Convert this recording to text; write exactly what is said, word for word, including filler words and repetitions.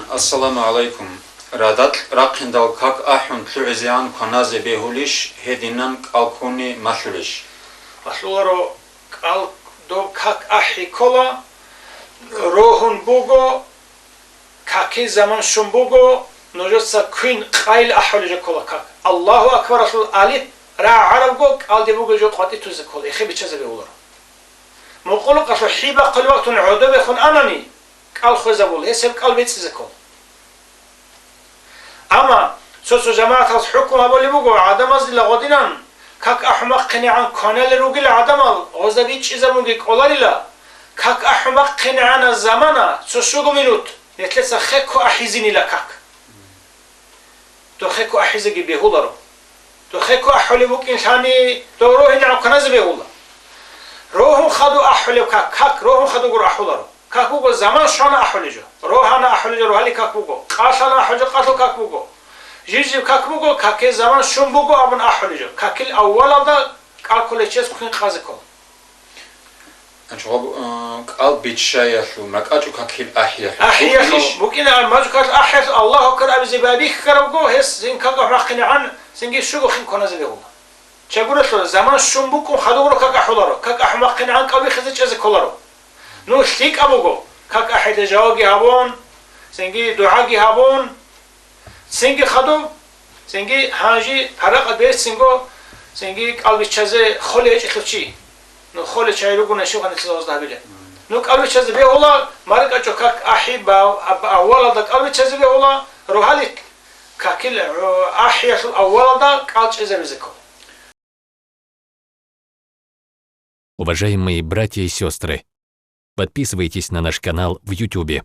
Ассаламу гӀалайкум. Радакь рахъиндал как ахӀун лъугӀизегӀан кваназе бегьулищ, гьединан кӀал ккуни малъулищ? Малъуларо кӀал, доб как ахӀи ккола, рогьун буго, какил заман щун буго, нужеца квин къайил ахӀулел жо ккола как. Аллагьу акбаралъул алип рагӀарабго кӀалде бугел жо къватӀи тузе ккола, эхе биччазе бегьуларо. Мукъулукъалъул хӀи бахъулеб вакт гӀодобехун анани, кӀал хвезабула, гьес гьеб кӀал бецӀизе ккола. Амма цо-цо жамагӀаталъ хӀукму гьабулеб буго, гӀадамазила гъодинан как ахӀун бахъинегӀан кваналел ругел гӀадамал, гъозда бичӀчӀизабунги кӀоларила, как ахӀун бахъинегӀанаб замана цо щуго минут, нилъеца хекко ахӀизинила как. Дохеко ахӀизеги бегьуларо. Дохеко ахӀулеб букӀин лъани, дов рогьинегӀан кваназе бегьула. Рогьун хадув ахӀулеб как, как рогьун хадув гуро ахӀуларо. Как буго заман щвана ахӀулел жо. Рогьана ахӀулел жо, рогьалил как буго. Къалъана ахӀулел жо, къалъул как буго. Жив-жив как буго, каке заман щун буго абун ахӀулел жо. Какил аввалалда кӀал кколев чияс квин къазе ккола. Гьанже гъаб, э, кӀал биччаялъул, макьачӀу какил ахӀиялъул. АхӀиялъул, букӀина, макьачӀу какил ахӀиялъул Аллагьу акбар абизе байбихьарабго, гьес цин как ахӀун бахъинегӀан, цинги щуго хин кваназе бегьула. Чагуралъула, заман щун букӀун хадур гуро как ахӀуларо, как ахӀун бахъинегӀан кӀал биххизе чӀезе кколаро. Ну, лъикӀаб буго, как ахӀида жавабги гьабун, цинги дугӀаги гьабун, цинги хадуб, цинги гьанже паракъат берцинго, цинги кӀал биччазе холей гьечӀелъул чи. Ну, холей чагӀи ругони щиб гьанилъ гьезда гьабилеб. Ну, кӀал биччазе бегьула, маркӀачӀу как ахӀи ба-, аб-, аввалалда кӀал биччазе бегьула, рогьалил какил, гӀо, ахӀиялъул аввалалда кӀал чӀезабизе ккола. Уважаемые братья и сестры, подписывайтесь на наш канал в Ютубе.